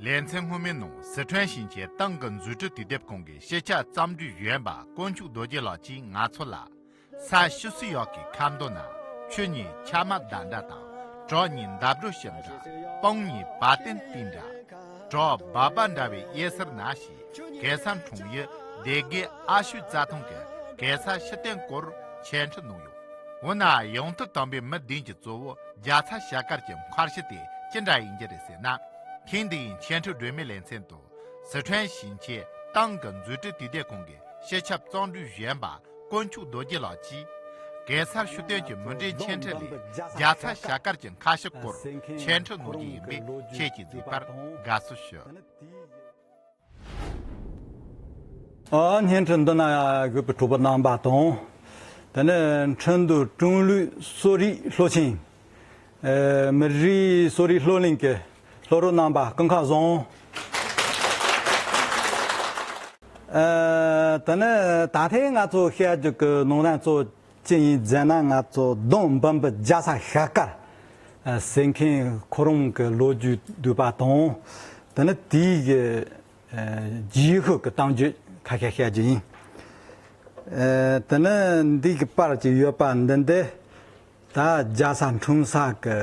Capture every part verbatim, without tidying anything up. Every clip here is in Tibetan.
ལེ་ཚན་སྔོན་མའི་ནང་སི་ཁྲོན་ཞིང་ཆེན་ཏང་གི་འཛུགས་སྐྲུན་དུས་དེབ་ཁང་གི་སྤྱི་ཁྱབ་རྩོམ་སྒྲིག་གཞོན་པ་དཀོན་མཆོག་རྡོ་རྗེ་ལགས་ཀྱིས་ང་ཚོ་ལ། ས་ཕྱི་སྲིད་གཡོག་གི་ཁ་འདོན་ན། ཆུ་གཉིས་ཆ་མ་བརྡ་འདྲ་དང་། བྲག་གཉིས་འདབས་རོལ་ཞིབ་འདྲ། སྤང་གཉིས་བ་དན་ཏིལ་འདྲ། བྲག་སྦལ་པ་འདྲ་བའི་གཡས་ཟུར་ན་ཞེས་གེ་སར་འཁྲུངས་ཡུལ་སྡེ་དགེ་ཨ་ཤོད་རྩྭ་ཐང་གི་གེ་སར་ཤུལ་སྟོན་སྐོར་འཆད་ཁྲིད་གནང་ཡོད། འོ་ན་ཡང་ཐོག་དམ་པའི་མི་བདུན་གྱི་གཙོ་བོ་རྒྱ་ཚ་ཞལ་དཀར་གྱི་མཁར་ཤུལ་དེ་ཅི་འདྲ་ཡིན་རྒྱུ་རེད་ཟེར་ན། ཐེངས་འདིའི་འཆད་ཁྲིད་སྒྲོན་མེའི་ལེ་ཚན་དུ། སི་ཁྲོན་ཞིང་ཆེན་ཏང་གི་འཛུགས་སྐྲུན་དུས་དེབ་ཁང་གི་སྤྱི་ཁྱབ་རྩོམ་སྒྲིག་གཞོན་པ་དཀོན་མཆོག་རྡོ་རྗེ་ལགས་ཀྱིས། གེ་སར་ཤུལ་སྟོན་གྱི་མུ་འབྲེལ་འཆད་ཁྲིད་ལས་རྒྱ་ཚ་ཞལ་དཀར་གྱི་མཁར་ཤུལ་སྐོར་འཆད་ཁྲིད་གནང་རྒྱུ་ཡིན་པས། ཁྱེད་ཀྱིས་གཟིགས་པར་དགའ་བསུ་ཞུ། ཨ། བརྙན་འཕྲིན་འདི་ན་ཡོད་པའི་གྲོགས་པོ་རྣམ་པ་དང་། དེ་ནས་ཁྲིན་ཏུའུ་ཀྲུང་ལུགས་གསོ་རིག་སློབ་ཆེན། ཨེ། མི་རིགས་གསོ་རིག་སློབ་གླིང་གི་སློབ་རོགས་རྣམ་པ་སྐུ་ཁམས་བཟང་། ཨེ། དེ་ནས་ད་ཐེངས་ང་ཚོ་བཤད་རྒྱུ་གི་ནང་དོན་གཙོ་བོ་ཅི་ཡིན་ཟེར་ན། ང་ཚོ་ལྡོང་འབུམ་པའི་རྒྱལ་ས་ཞལ་དཀར་ཟེར་མཁན་ཁོ་རང་གི་ལོ་རྒྱུས་བསྡུས་པ་དང་། དེ་ནས་དེའི་གི་ཨ། རྗེས་ཤུལ་གྱི་གཏམ་རྒྱུད་ཁ་ཤས་བཤད་རྒྱུ་ཡིན། ཨ། དེ་ནས་འདི་གི་པར་གྱི་ཡོད་པ་འདི་འདི་ད་རྒྱལ་ས་འཁྲུངས་ས་གི་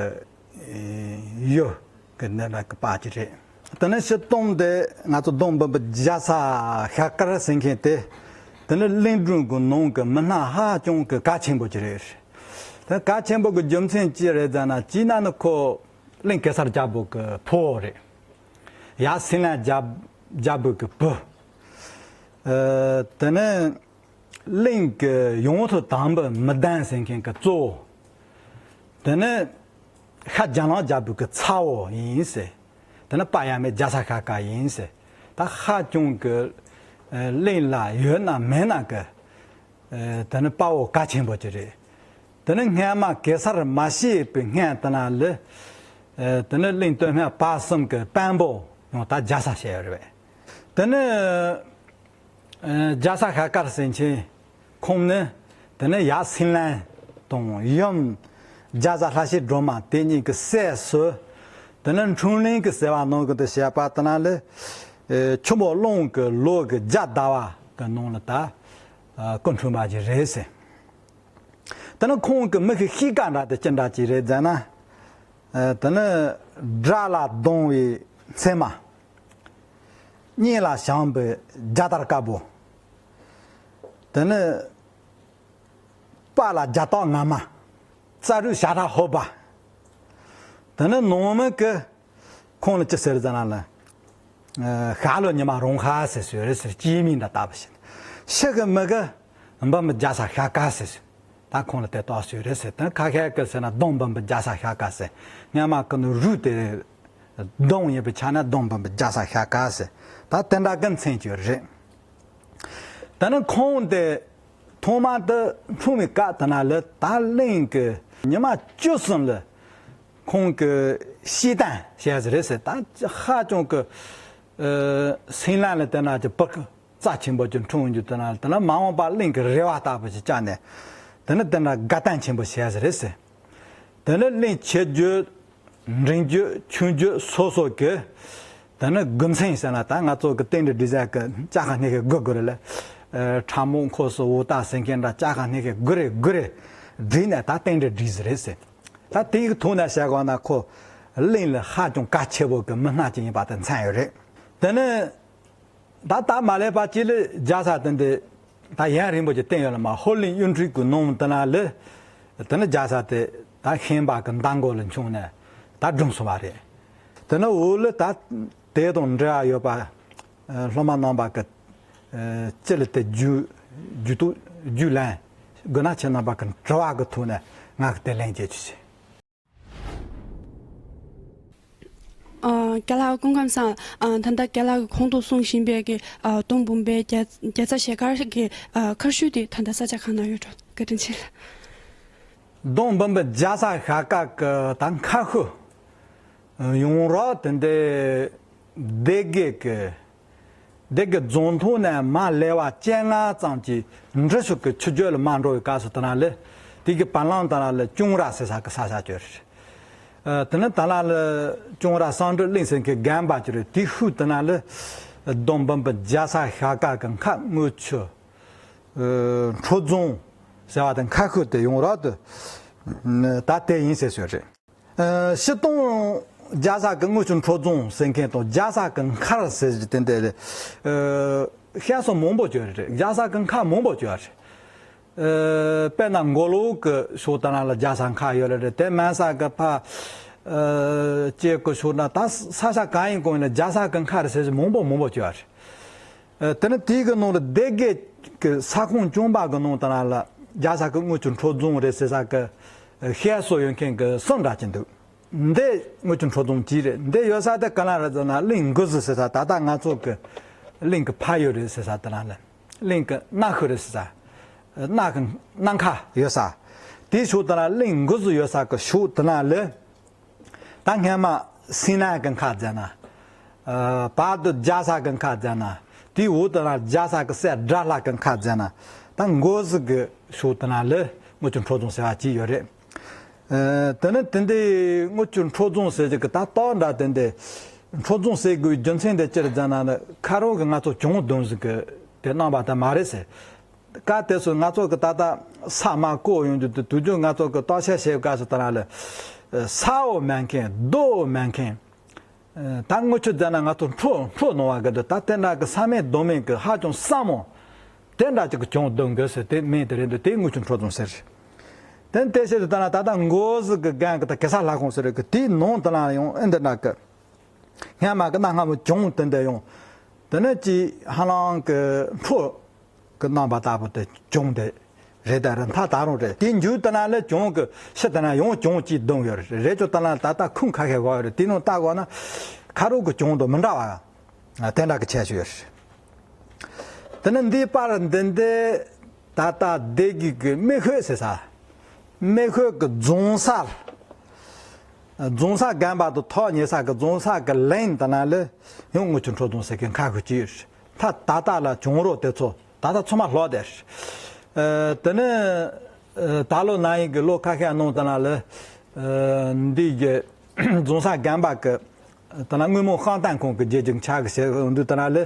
ཡུལ་གྱི་འདི་འདྲ་གི་པར་གྱི་རེད། དེ་ནས་སྤྱིར་བཏང་དེ་ང་ཚོ་ལྡོང་འབུམ་པའི་རྒྱལ་ས་ཞལ་དཀར་ཟེར་མཁན་དེ། དེ་ནི་གླིང་སྒྲུང་གི་ནང་གི་མི་སྣ་ཧ་ཅང་གི་གལ་ཆེན་པོ་ཅིག་རེད། དེ་གལ་ཆེན་པོ་གི་རྒྱུ་མཚན་ཅི་རེད་ཟེར་ན། གཅིག་ན་ནི་ཁོ་གླིང་གེ་སར་རྒྱལ་པོ་གི་ཕུ་བོ་རེད། ཡབ་སེང་བློན་རྒྱལ་རྒྱལ་པོ་གི་བུ། ཨ། དེ་ནས་གླིང་གི་ཡང་ཐོག་དམ་པའི་མི་བདུན་ཟེར་མཁན་གྱི་གཙོ་བོ། དེ་ནས་ཤར་རྒྱ་ནག་རྒྱལ་པོ་གི་ཚ་བོ་ཡིན་ཟེར། དེ་ནས་དཔའ་ཡ་མེད་རྒྱལ་ས་ཞལ་དཀར་ཡིན་ཟེར། ད་ཧ་ཅང་གི་ཨ། གླིང་ལ་ཡོད་ན་མེད་ན་གི། ཨ། དེ་ནི་དཔའ་བོ་གལ་ཆེན་པོ་ཅིག་རེད། དེ་ནི་སྔན་མ་གེ་སར་མ་བྱས་པའི་སྔན་དེ་ན་ལ། ཨ། དེ་ནི་གླིང་སྟོད་སྨད་བར་གསུམ་གྱི་དཔོན་པོ་ཡང་ད་རྒྱལ་ས་བྱས་ཡོད་རེད་པས། དེ་ནི་ཨ། རྒྱལ་ས་ཞལ་དཀར་ཟེར་མཁན་ཁོང་ནི། དེ་ནི་ཡབ་སེང་བློན་དང་ཡུམ་རྒྱལ་བཟའ་ལྷ་བཤེས་སྒྲོལ་མ་དེ་གཉིས་ཀྱི་སྲས་སུ། དེ་ནི་འཁྲུངས་གླིང་གི་ཟེར་བ་ནང་གི་འདི་བཤད་པ་དེ་ན་ལ། ཨ། ཆུ་མོ་གླང་གི་ལོ་གི་རྒྱལ་ཟླ་བ་གི་ནང་ལ་ད། ཨ། སྐུ་འཁྲུངས་པ་ཅིག་རེད་ཟེར། དེ་ནི་ཁོང་གི་མི་གི་གཤིས་ཀ་འདྲ་དེ་ཅི་འདྲ་ཅིག་རེད་ཟེར་ན། ཨ། དེ་ནི་དགྲ་ལ་སྡང་བའི་མཚན་མ། གཉེན་ལ་བྱམས་པའི་རྒྱལ་དར་དཀར་པོ། དེ་ནི་དཔའ་ལ་རྒྱ་སྟག་ངར་མ། རྩ་རུས་ཞབས་ཁྲ་ཕོར་པ། དེ་ནི་ནང་མི་གིས་ཁོང་ལ་ཅི་ཟེར་ཟེར་ན་ལ། ཨ། ཤ་ལོ་ཉི་མ་རང་ཤ་ཟེར་སྲོལ་རེད་ཟེར། སྐྱེས་མིང་འདྲ་བཏགས་པ་ཞིག་ཕྱི་གི་མི་གིས་འབུམ་པའི་རྒྱལ་ས་ཞལ་དཀར་ཟེར་སྲོལ། ད་ཁོང་ལ་དེ་བཏགས་སྲོལ་རེད་ཟེར། དེ་ཁ་ཤས་ཀྱིས་ཟེར་ན་ལྡོང་འབུམ་པའི་རྒྱལ་ས་ཞལ་དཀར་ཟེར། སྔན་མ་གི་ནི་རུས་དེ་ལྡོང་ཡིན་པའི་ཆ་ནས་ལྡོང་འབུམ་པའི་རྒྱལ་ས་ཞལ་དཀར་ཟེར། ད་དེ་འདྲ་གི་མཚན་གྱི་རེད། དེ་ནི་ཁོང་དེ་ཐོག་མ་དུ་འཁྲུངས་པའི་སྐབས་དེ་ན་ལ་ད་གླིང་གི་ཉི་མ་བཅུ་གསུམ་ལ་ཁོང་གི་སྐྱེས་སྟངས་བཤད་ཟེར་རེད་ཟེར། ད་ཧ་ཅང་གི། ཨ། སེང་བློན་ལ་དེ་ན་གྱི་བུ་གི་རྩ་ཆེན་པོ་ཅིག་འཁྲུངས་རྒྱུ་དེ་ན་དེ་ན་མ་འོངས་པ་གླིང་གི་རེ་བ་ལྟ་བུ་ཞིག་བཅངས་ནས། དེ་ནི་དེ་འདྲ་དགའ་སྟོན་ཆེན་པོ་བྱས་ཟེར་རེད་ཟེར། དེ་ནི་གླིང་ཆེ་བརྗོད་འབྲིང་བརྗོད་ཆུང་བརྗོད་སོ་སོ་གི། དེ་ནི་དགུ་མཚན་ཟེར་ན་ད་ང་ཚོ་གི་རྟེན་འབྲེལ་སྒྲིག་ས་གི་ལྕགས་ཁང་སྣེ་ཁའི་དགུ་དགུ་རེད་ལ། ཨ། ཁྲ་མོ་འཁོར་སོ་འུར་རྟ་ཟེར་མཁན་འདྲ་ལྕགས་ཁང་སྣེ་ཁའི་དགུ་རེ་དགུ་རེ་བསྒྲིགས་ནས་ད་རྟེན་འབྲེལ་སྒྲིག་ཟེར་རེད་ཟེར། ད་དེའི་ཐོག་ནས་བཤད་དགོས་ན་ཁོ་གླིང་ལ་ཧ་ཅང་གལ་ཆེ་བོ་གི་མི་སྣ་ཅིག་ཡིན་པ་དེ་མཚོན་ཡོད་རེད། དེ་ནི་ད་ད་མ་ལས་པ་ཅིག་ལ་རྒྱལ་ས་དེ་འདི་ད་ཡུན་རིང་པོ་ཅིག་བསྟེན་ཡོད་ལ། མ་ཧོར་གླིང་གཡུ་འབྲུག་གི་ནང་དེ་ན་ལ་དེ་ནི་རྒྱལ་ས་དེ་ད་ཤན་པ་གི་མདའ་མགོ་ལ་མཆོང་ནས་ད་བགྲངས་སོང་བ་རེད། དེ་ནི་འོག་ལ་ད་དེ་དང་འབྲེལ་བ་ཡོད་པ། ཨ། སློབ་མ་རྣམ་པ་གི། ཨ། སྤྱི་ལ་དེ་རྒྱུས་རྒྱུས་གཏུག་རྒྱུས་ལེན་དགོས་ན་ཁྱེད་རྣམ་པ་གི་དྲི་བ་གི་ཐོག་ནས་ང་གི་དེ་ལན་བྱེད་རྒྱུ་བྱེད། ཨ། རྒན་ལགས་སྐུ་ཁམས་བཟང་། ཨ། ད་ལྟ་རྒན་ལགས་ཀྱིས་གོང་དུ་གསུངས་བཞིན་པའི་གི། ཨ། ལྡོང་འབུམ་པའི་རྒྱལ་རྒྱལ་ས་ཞལ་དཀར་གྱི། ཨ། མཁར་ཤུལ་དེ་ད་ལྟ་ས་ཆ་གང་ན་ཡོད་འགྲོ། བཀའ་དྲིན་ཆེ། ལྡོང་འབུམ་པའི་རྒྱལ་ས་ཞལ་དཀར་གྱི་ད་མཁར་ཤུལ་ཡོང་རོགས་དེ་འདྲའི་སྡེ་དགེ་གི། སྡེ་དགེ་རྫོང་ཐོག་ནས་མར་ལེ་བ་བཅོ་ལྔ་ཙམ་གྱི་འབྲི་ཆུ་གི་ཆུ་རྒྱུད་ལ་མར་འགྲོ་བའི་སྐབས་སུ་དེ་ན་ལ། དེ་གི་བར་ལམ་དེ་ན་ལ་ཅུང་ར་ཟེར་ས་གི་ས་ཆ་ཅིག་ཡོད་རེད། ཨ། དེ་ནས་ད་ལ་ལ་ཅོང་ར་བསམ་གྲུབ་གླིང་ཟེར་མཁན་རྒན་པ་ཅིག་རེད། དེའི་ཤུལ་དེ་ན་ལ་རྡོ་འབུམ་པ་རྒྱལ་ས་ཤར་དཀར་གི་མཁར་དངུལ་ཆུ། ཨ། ཁྲོ་རྫོང་ཟེར་བ་དེ་མཁར་ཤུལ་དེ་ཡོངས་གྲགས་དེ་ད་དེ་ཡིན་ཟེར་ཞོར་རེད། ཨ། སྤྱིར་བཏང་རྒྱལ་ས་གི་དངུལ་ཆུ་ཁྲོ་རྫོང་ཟེར་མཁན་དང་རྒྱལ་ས་གི་མཁར་ཟེར་གྱི་དེ་འདྲ་རེད། ཨ། བཤད་སྲོལ་མང་པོ་ཅིག་རེད། རྒྱལ་ས་གི་མཁར་མང་པོ་ཅིག་རེད། ཨ། དཔེར་ན་མགོ་ལོག་གི་ཕྱོགས་དེ་ན་ལ་རྒྱལ་ས་མཁར་ཡོད་རེད། དེ་མིན་ས་གི་ཕ། ཨ། ཅེ་གི་ཕྱོགས་ན་ད་ས་ཆ་གང་ཡིན་གང་ཡིན་ན་རྒྱལ་ས་གི་མཁར་ཟེར་གྱི་མང་པོ་མང་པོ་ཅིག་ཡོད་རེད། ཨ། དེ་ནི་དེའི་གི་ནང་ལ་སྡེ་དགེ་གི་ས་ཁོངས་བཅོམ་པ་གི་ནང་དེ་ན་ལ་རྒྱལ་ས་གི་དངུལ་ཆུ་ཁྲོ་རྫོང་རེད་ཟེར་ས་གི་བཤད་སྲོལ་ཡོད་མཁན་གི་གསུམ་འདྲ་ཅིག་འདུག། འདི་དངུལ་ཆུ་ཁྲོ་རྫོང་གཅིག་རེད། འདི་ཡོད་ས་དེ་ག་ན་རེད་ཟེར་ན་གླིང་མགོ་ཟུར་ཟེར་ས། ད་ལྟ་ང་ཚོ་གི་གླིང་གི་ཕ་ཡུལ་རེད་ཟེར་ས་དེ་ན་ལ། གླིང་གི་གནའ་ཤུལ་རེད་ཟེར་ས། གནའ་གི་གནའ་མཁར་ཡོད་ས། དེའི་ཕྱོགས་དེ་ན་གླིང་མགོ་ཟུར་ཡོད་ས་གི་ཕྱོགས་དེ་ན་ལ། ད་སྔན་མ་སིང་ནན་གི་མཁར་ཟེར་ན། ཨ། བར་དུ་རྒྱལ་ས་གི་མཁར་ཟེར་ན། དེའི་འོག་དེ་ན་རྒྱལ་ས་གི་སྲས་དགྲ་ལྷ་གི་མཁར་ཟེར་ན། ད་མགོ་ཟུར་གི་ཕྱོགས་དེ་ན་ལ་དངུལ་ཆུ་ཁྲོ་རྫོང་ཟེར་བ་གཅིག་ཡོད་རེད། ཨ། དེ་ནི་དེ་འདི་དངུལ་ཆུ་ཁྲོ་རྫོང་ཟེར་གྱི་གི་ད་རྟགས་འདྲ་དེ་འདི་ཁྲོ་རྫོང་ཟེར་དགོས་རྒྱུ་མཚན་དེ་ཅི་རེད་ཟེར་ན། ཁ་རོག་གི་ང་ཚོ་གྱང་བརྡུངས་ཟིག་གི་དེ་གནང་བ་ད་མ་རེད་ཟེར། སྐབས་དེ་ཚོ་ང་ཚོ་གི་ད་ལྟ་ས་མ་བརྐོ་ཡོང་རྒྱུ་དེ་དུས་རྒྱུན་ང་ཚོ་གི་བརྟག་དཔྱད་བྱེད་སྐབས་སུ་ད་ལ་ལ་ས་འོག་མེད་མཁན། རྡོ་འོག་མེད་མཁན། ད་དངུལ་ཆུ་ཟེར་ན་ང་ཚོ་འཕྲོ་འཕྲོ་གནང་བ་གི་འདུག། ད་དེ་འདྲ་གི་ས་མེད་རྡོ་མེད་གི་ཧ་ཅང་སྲ་མོ་དེ་འདྲ་ཅིག་གི་གྱང་བརྡུང་དགོས་ཟེར་དེ་མིང་དེ་རེད་འདུག། དེ་དངུལ་ཆུ་ཁྲོ་རྫོང་ཟེར། དེ་དེ་ཕྱིར་ད་ལ་ད་ལྟ་མགོ་ཟུར་གི་རྒན་གི་ད་གེ་སར་ལྷ་ཁང་ཟེར་གི་དེའི་ནང་དུ་ལ་ཡང་ཨེ་འདི་འདྲ་གི་སྔན་མ་གི་གནའ་སྔ་མོ་གྱང་དེ་འདྲ་ཡང་དེ་ནས་ཅིག་ཧ་ལམ་གི་འཕྲོ་གི་རྣམ་པ་ལྟ་བུ་དེ་གྱང་དེ་རེད། ད་རེད། མཐའ་ད་རུང་རེད། དེ་མཇུག་དེ་ན་ལས་གྱང་གི་ཕྱི་དེ་ན་ཡང་གྱང་གཅིག་བརྡུངས་ཡོད་རེད། རེད་ཅོ་དེ་ན་ད་ལྟ་ཁུངས་ཁ་ཤས་བཞག་ཡོད་རེད། དེ་ནང་ལྟ་དགོས་ན་ཁ་རོག་གི་གྱང་དང་མི་འདྲ་བ་དེ་འདྲ་གི་ཁྱད་ཆོས་ཡོད་རེད། དེ་ནས་འདིའི་པར་འདི་འདི་ད་ལྟ་སྡེ་དགེ་གི་མེ་ཤོད་ཟེར་ས། མེ་ཤོད་གི་རྫོང་སར། རྫོང་སར་རྒན་པ་དང་ཐག་ཉེ་ས་གི་རྫོང་སར་གི་གླིང་དེ་ན་ལས་ཡང་དངུལ་ཆུ་ཁྲོ་རྫོང་ཟེར་མཁན་མཁར་ཤུལ་གཅིག་ཡོད་རེད། ད་ད་ལྟ་ལ་གྱང་རོ་དེ་ཚོ་ད་ལྟ་ཚང་མ་ལྷག་བསྡད་རེད། ཨ། དེ་ནས་ཨ་ད་ལོ་ན་ཡིན་གི་ལོ་ཁ་ཤས་ནང་དེ་ན་ལས་ཨ་འདི་གི་རྫོང་སར་རྒན་པ་གི་དེ་ན་དངུལ་མོ་ཤང་ཏན་ཁོང་གི་རྗེས་ཀྱི་ཕྱག་གི་བྱེད་འདུག། དེ་ན་ལས་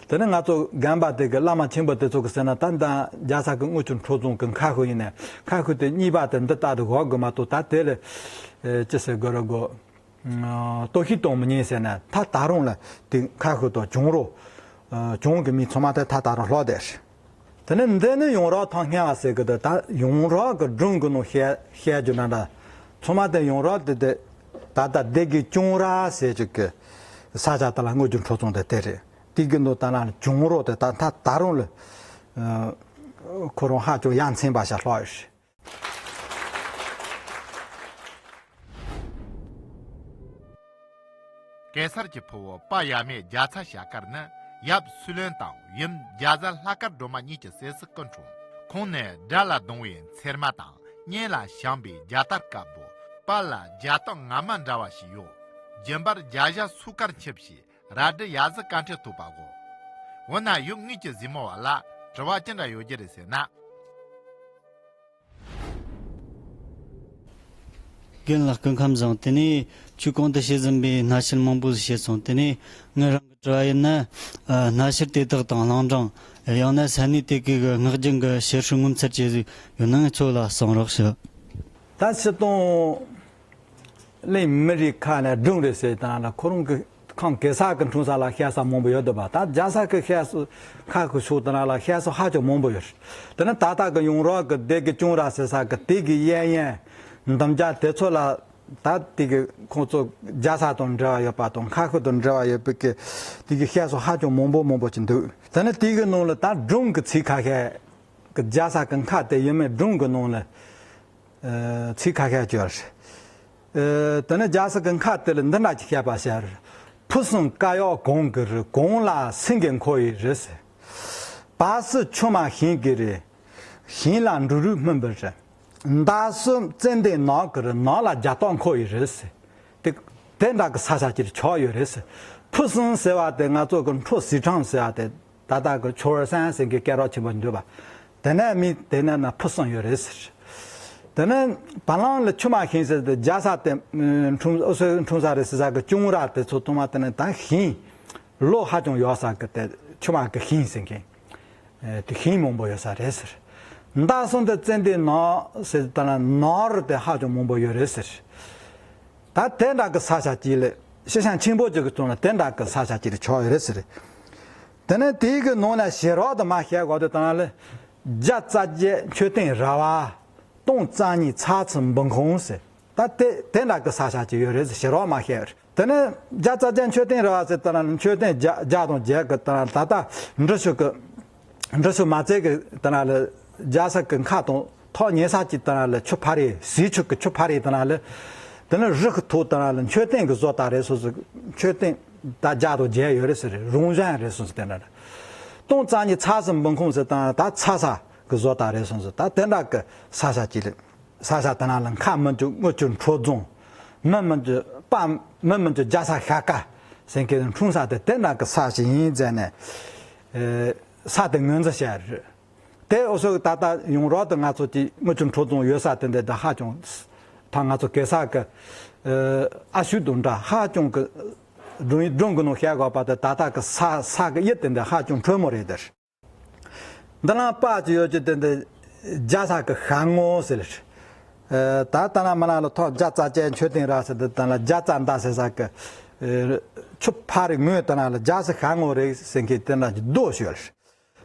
དེ་ནས་ང་ཚོ་རྒན་པ་དེ་གི་བླ་མ་ཆེན་པོ་དེ་ཚོ་གི་ཟེར་ན་ད་ད་རྒྱལ་ས་གི་དངུལ་ཆུ་ཁྲོ་རྫོང་གི་མཁར་ཤུལ་ཡིན་ནས་མཁར་ཤུལ་དེ་གཉིས་པ་དེ་འདི་ལྟ་དུ་བཞག་དགོས་མ་གཏོགས། ད་དེ་ལས་ཨ་ཅི་ཟེར་དགོས་རེད་གོ། ཨ། གཏོར་བཤིག་གཏོང་མི་ཉན་ཟེར་ན་ད་ད་རུང་ལ་དེ་མཁར་ཤུལ་དང་གྱང་རོ། ཨ། གྱང་གི་མིང་ཚང་མ་དེ་ད་ད་རུང་ལྷག་བསྡད་རེད། དེ་ནས་འདི་ནི་ཡོངས་གྲགས་ཐང་སྙན་པ་ཟེར་གི་འདུག། ད་ཡོངས་གྲགས་ཀྱི་སྒྲུང་གི་ནང་བཤད་བཤད་རྒྱུ་ན་འདྲ། ཚང་མ་དེ་ཡོངས་གྲགས་དེ་དེ་ད་ལྟ་སྡེ་དགེ་ཅོང་ར་ཟེར་གྱི་གི་ས་ཆ་དེ་ལ་དངུལ་ཆུ་ཁྲོ་རྫོང་དེ་དེ་རེད། དེ་གི་ནང་ད་ལ་གྱང་རོ་དེ་ད་ད་ད་རུང་ལ་ཨ་ཁོ་རང་ཧ་ཅང་ཡ་མཚན་པ་ཞིག་ལྷག་ཡོད་རེད། གེ་སར་གྱི་ཕུ་བོ་དཔའ་ཡ་མེད་རྒྱ་ཚ་ཞལ་དཀར་ནི་ཡབ་སུའུ་ལེན་དང་ཡུམ་རྒྱ་བཟའ་ལྷ་དཀར་སྒྲོལ་མ་གཉིས་ཀྱི་སྲས་སུ་སྐུ་འཁྲུངས། ཁོང་ནི་དགྲ་ལ་གདུང་བའི་ཚེར་མ་དང་གཉེན་ལ་བྱམས་པའི་རྒྱ་དར་དཀར་པོ། དཔལ་ལ་རྒྱ་སྟག་ང་མ་འདྲ་བ་ཞིག་ཡོད། རྒྱུན་པར་རྒྱ་ཞྭ་སོ་དཀར་འཁྱིལ་ཞིང་རལ་གྲི་གཡའ་གཟུགས་དཀར་ཁྲིད་ཐུག་པ་གོ། འོ་ན་ཡུལ་དངོས་ཀྱི་གཟིགས་མོ་བ་ལ་དྲི་བ་ཅི་འདྲ་ཡོད་རྒྱུ་རེད་ཟེར་ན། རྒན་ལགས་སྐུ་ཁམས་བཟང་། དེ་ནས་ཁྱོད་གོང་དུ་བཤད་ཟིན་པའི་སྣ་ཤལ་མང་པོ་ཞིག་བཤད་སོང་། དེ་ནས་ངའི་རང་གི་དྲི་བ་ཡིན་ན། ཨ། སྣ་ཤལ་དེ་དག་དང་གླིང་སྒྲུང་། ཡང་ན་ས་གནས་དེ་གའི་གི་སྔགས་རྒྱུན་གྱི་བཤད་སྲོལ་ངོ་མཚར་ཅན་ཞིག་ཡོད་ན་ངས་ཚོ་ལ་གསུང་རོགས་ཞུ། ད་སྤྱིར་བཏང་གླིང་མི་རིགས་ཁ་ནས་སྒྲུང་རེད་ཟེར་དང་ལ་ཁོ་རང་གི་ཁམས་གེ་སར་གྱི་འཁྲུངས་ས་ལ་བཤད་ས་མང་པོ་ཡོད་འདུག་པ། ད་རྒྱལ་ས་ཀྱི་བཤད་སྲོལ་ཁ་ཁུ་ཤུག་དང་ལ་བཤད་སྲོལ་ཧ་ཅང་མང་པོ་ཡོད་རེད། དེ་ནི་ད་ལྟ་གི་ཡོངས་གྲགས་ཀྱི་སྡེ་དགེ་ཅོང་ར་ཟེར་ས་གི་དེ་གི་གཡས་གཡོན་འདུམ་རྒྱ་དེ་ཚོ་ལ་ད་དེ་གི་ཁོང་ཚོ་རྒྱལ་ས་དང་འབྲེལ་བ་ཡོད་པ་དང་ཁ་ཤུ་དང་འབྲེལ་བ་ཡོད་པའི་གི་དེ་གི་བཤད་སྲོལ་ཧ་ཅང་མང་པོ་མང་པོ་ཅིག་འདུག། དེ་ནི་དེ་གི་ནང་ལ་ད་སྒྲུང་གི་ཚིག་ཁ་ཤས་ཀྱི་རྒྱལ་ས་གི་མཁར་དེ་ཡོད་མེད་སྒྲུང་གི་ནང་ལ། ཨ། ཚིག་ཁ་ཤས་ཅིག་ཡོད་རེད། ཨ། དེ་ནས་རྒྱལ་ས་གི་མཁར་དེ་ལ་འདི་འདྲ་ཅིག་བཤད་པ་ཤར། ཕུ་སུམ་དཀར་ཡག་གངས་ཀྱི་རི། གངས་ལ་སེང་གེ་འཁོར་བའི་རི་ཟེར། བར་སྲིད་ཆུ་མ་ཞིང་གི་རི། ཞིང་ལ་འབྲུ་རིགས་སྨིན་པའི་རི། མདའ་སྲིན་ཙན་དན་ནགས་ཀྱི་རི། ནགས་ལ་རྒྱ་སྟག་འཁོར་བའི་རི་ཟེར། དེ་དེ་འདྲ་གི་ས་ཆ་ཅིག་ཆགས་ཡོད་རེད་ཟེར། ཕུ་སུམ་ཟེར་བ་དེ་ང་ཚོ་གི་འཕྲོ་སི་ཁྲོན་ཟེར་བ་དེ། ད་ལྟ་གི་ཆུ་བར་སན་ཟེར་གི་སྐད་གྲགས་ཆེན་པོ་འདུག་པ། དེ་ནས་མི་དེ་ནས་ན་ཕུ་སུམ་ཡོད་རེད་ཟེར། དེ་ནས་བ་ལང་ལ་ཆུ་མ་ཤིང་ཟེར་ཏེ་རྒྱ་ས་དེ་འཁྲུངས་འཁྲུངས་ས་རེད་ཟེར་ས་གི་ཅུང་ར་དེ་ཚོ་ཐོག་མ་དེ་ནས་ད་ཤིང་ལོ་ཧ་ཅང་ཡོད་ས་གི་དེ་ཆུ་མ་གི་ཤིང་ཟེར་མཁན། དེ་ཤིང་མང་པོ་ཡོད་ས་རེད་ཟེར། མདའ་སོང་དེ་ཙན་དན་ནོར་ཟེར་ད་ན་ནོར་དེ་ཧ་ཅང་མང་པོ་ཡོད་རེད་ཟེར། ད་དེ་འདྲ་གི་ས་ཆ་གཅིག་ལ་ཤི་ཤང་ཆེན་པོ་གཅིག་གི་ཚོང་ལ་དེ་འདྲ་གི་ས་ཆ་གཅིག་ལ་ཆགས་ཡོད་རེད་ཟེར། དེ་ནས་དེའི་གི་ནང་ན་ཞེ་རོགས་དུ་མ་བཤད་དགོས་དུ་དང་ལ། བརྒྱ་རྩ་བརྒྱད་མཆོད་རྟེན་ར་བ། སྟོང་རྩ་གཉིས་ཚ་ཚུ་འབུམ་ཁུང་ཟེར། ད་དེ་དེ་འདྲ་གི་ས་ཆ་གཅིག་ཡོད་རེད་ཟེར་ཞེ་རོགས་མ་བཤད་ཡོད་རེད། དེ་ནས་བརྒྱ་རྩ་བརྒྱད་མཆོད་རྟེན་ར་བ་ཟེར་ད་ན་མཆོད་རྟེན་བརྒྱ་བརྒྱ་དང་བརྒྱད་གི་ད་ད་ལྟ་འབྲི་ཆུ་གི་འབྲི་ཆུ་མ་བཙལ་གི་ད་ན་ལ་རྒྱ་ས་གི་མཁའ་དང་ཐོག་ཉེ་ས་གཅིག་ད་ན་ལ་ཆུ་ཕ་རེ་ཟས་ཆུ་གི་ཆུ་ཕ་རེ་ད་ན་ལ། དེ་ནས་རི་གི་ཐོག་ད་ན་ལ་མཆོད་རྟེན་གི་བཟོ་ལྟ་རེད་སོ་སོ་མཆོད་རྟེན་ད་བརྒྱ་དང་བརྒྱད་ཡོད་རེད་ཟེར་རེད། རང་བཞིན་རེད་སོ་སོ་དེ་འདྲ་རེད། སྟོང་རྩ་གཉིས་ཚ་ཟིན་འབུམ་ཁུང་ཟེར་ད་ན་ད་ཚ་ས་གི་བཟོ་ལྟ་རེད་སོ་སོ་ད་དེ་འདྲ་གི་ས་ཆ་གཅིག་ལ། ས་ཆ་དེ་ན་ལ་མཁའ་མི་འགྱུར་དངུལ་གྱི་འཕྲོ་རྫོང་། མི་མི་འགྱུར་པ་མི་མི་འགྱུར་རྒྱ་ས་ཤ་ཀ་ཟེར་མཁན་འཁྲུངས་ས་དེ་དེ་འདྲ་གི་ས་ཞིག་ཡིན་ཟེར་ནས། ས་དེ་ངོས་འཛིན་བྱས་རེད། དེ་འུ་ཚོ་ད་ལྟ་ཡོང་རོགས་དེ་ང་ཚོ་གི་དངུལ་གྱི་འཕྲོ་རྫོང་ཡོད་ས་དེ་འདྲ་ད་ཧ་ཅང་ད་ང་ཚོ་གེ་ས་གི་ཨ་ཤུ་དང་འདྲ་ཧ་ཅང་གི་སྒྲུང་སྒྲུང་གི་ནང་བཤད་དགོས་པ་དེ་ད་ལྟ་གི་ས་ས་གི་ཡུལ་དེ་འདྲ་ཧ་ཅང་དྲོན་མོ་རེད་དེར། འདི་ལ་པ་ཅི་ཡོད་ཀྱི་དེ་འདི་རྒྱ་ས་གི་ཤ་ངོ་ཟེར། ཨེ། ད་ལྟ་ན་མ་ན་ལ་ཐོག་རྒྱ་རྩ་ཅན་མཆོད་རྟེན་ར་ཟེར་དེ་ལྟ་ན་རྒྱ་རྩ་མདའ་ཟེར་ས་གི་ཨེ། ཆུ་ཕ་རི་ངོས་ལྟ་ན་ལ་རྒྱ་ས་ཤ་ངོ་རེད་ཟེར་མཁན་དེ་འདྲ་གི་རྡོ་ཞོལ།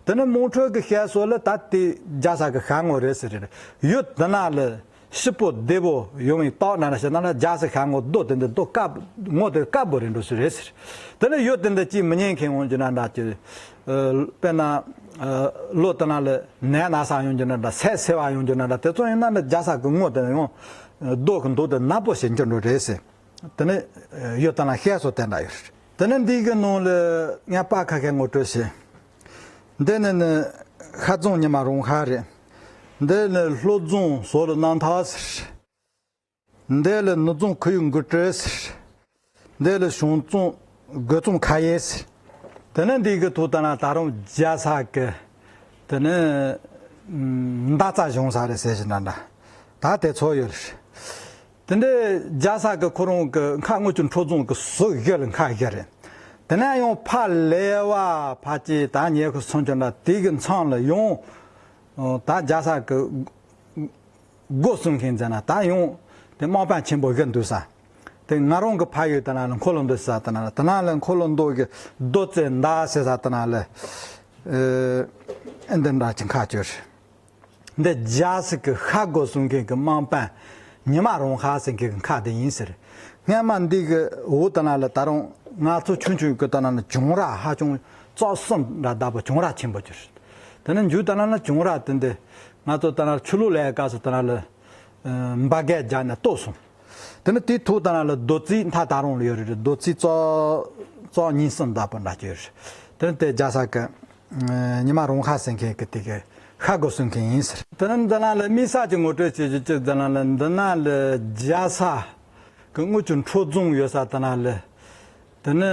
དེ་ནི་མོང་ཁྲོས་ཀྱི་བཤད་སྲོལ་ལ་ད་དེ་རྒྱ་ས་གི་ཤ་ངོ་རེད་ཟེར་རེད། ཡུལ་དེ་ན་ལ་ཤི་པོ་བདེ་པོ་ཡོང་བའི་རྟགས་ན་ལ་ཞེ་ན་ལ་རྒྱ་ས་ཤ་ངོ་རྡོ་དེ་འདི་རྡོ་དཀར་ངོ་དེ་དཀར་པོ་རེད་འགྲོ་སྲོལ་རེད་ཟེར། དེ་ནི་ཡུལ་དེ་འདི་ཅིག་མི་ཉན་མཁན་ཡོང་རྒྱུ་ན་འདྲ་ཅིག་དཔེར་ན། ལོ་དེ་ན་ལ་ནད་ན་ས་ཡོང་རྒྱུ་ན་འདྲ་ཟས་སེར་བ་ཡོང་རྒྱུ་ན་འདྲ་དེ་ཚོ་ཡིན་ན་ནི་རྒྱ་ས་གི་ངོ་དེ་ཡང་རྡོ་གི་མདོག་དེ་ནག་པོ་ཞིག་འགྱུར་འགྲོ་རེད་ཟེར། དེ་ནི་ཡོད་དེ་ན་བཤད་སྲོལ་དེ་འདྲ་ཡོད་རེད། དེ་ནི་འདི་གི་ནང་ལ་ངས་པ་ཁ་ཤས་ངོ་སྤྲོད་བྱེད། འདི་ནི་ནི་ཤ་རྫོང་ཉི་མ་རོང་ཁ་རེད། འདི་ནི་ལྷོ་རྫོང་ཟོ་ལ་སྣང་ཐག་ཟེར། འདི་ལ་ནུབ་རྫོང་ཁུ་ཡུག་འགུལ་སྤྲད་ཟེར། འདི་ལ་བྱང་རྫོང་རྒོད་རྫོང་ཁ་ཡེ་ཟེར། དེ་ནི་འདི་གི་ཐོག་ལྟ་ན་ད་རུང་རྒྱ་ས་གི་དེ་ནི་མདའ་རྩ་བྱུང་ས་རེད་ཟེར་ཞིག་འདྲ་འདྲ་ད་དེ་ཚོ་ཡོད་རེད། དེ་འདྲའི་རྒྱ་ས་གི་ཁོ་རང་གི་མཁའ་དངུལ་གྱི་འཕྲོ་རྫོང་གི་ཟུར་བཞི་ལ་མཁའ་བཞི་རེད། དེ་ན་ཡང་ཕ་ལེ་བ་ཕ་ཅེ་ད་ཉེ་ཁུ་སོང་ཅི་འདྲ་དེ་གི་མཚམས་ལ་ཡང་ད་རྒྱ་ས་གི་སྒོ་གསུམ་མཁན་ཟེར་ན་ད་ཡང་དེ་དམག་དཔོན་ཆེན་པོ་བཞི་འདུག་ས། དེ་ང་རང་གི་ཕ་ཡུལ་དེ་ན་ལ་འཁོར་ལོ་འདུག་ས་དེ་ན་ལ་དེ་ན་ལ་འཁོར་ལོ་འདུག་གི་རྡོ་རྩེ་མདའ་ཟེར་ས་དེ་ན་ལ་ཨེ་འདི་འདྲ་ཅིག་མཁའ་སྤྱོད་རེད། འདི་རྒྱ་སི་གི་ཤ་སྒོ་སྲུང་མཁན་གི་དམག་དཔོན་ཉི་མ་རོང་ཧ་ཟེར་མཁན་གི་མཁའ་དེ་ཡིན་ཟེར། སྔན་མ་འདི་གི་འོག་དེ་ན་ལ་ད་རུང་ང་ཚོ་ཆུང་ཆུང་གི་དེ་ན་ལ་གྱང་ར་ཧ་ཅང་རྩ་གསུམ་འདྲ་བདག་པོ་གྱང་ར་ཆེན་པོ་གྱུར། དེ་ནས་མཇུག་དེ་ན་ལ་གྱང་ར་དེ་འདི་ང་ཚོ་དེ་ན་ལ་ཆུ་ལོག་ལས་སྐབས་སུ་དེ་ན་ལ་འབའ་གས་རྒྱག་ནས་གཏོར་སོང་། དེ་ནས་དེའི་ཐོག་དེ་ན་ལ་རྡོ་རྩིག་མཐའ་ད་རུང་ལ་ཡོད་རེད། རྡོ་རྩིག་རྩ་རྩ་གཉིས་གསུམ་བདག་པོ་འདྲ་གྱུར། དེ་ནས་དེ་རྒྱ་ས་གི་ཉི་མ་རོང་ཧ་ཟེར་མཁན་གྱི་དེ་གི་ཤ་སྒོ་སྲུང་མཁན་ཡིན་ཟེར། དེ་ནས་འདི་ན་ལ་དམིགས་བསལ་གྱི་ངོ་སྤྲོད་བྱེད་རྒྱུ་གཅིག་འདི་ན་ལ་འདི་ན་ལ་རྒྱ་ས་གི་དངུལ་གྱི་འཕྲོ་རྫོང་ཡོད་ས་དེ་ན་ལ་དེ་ནི་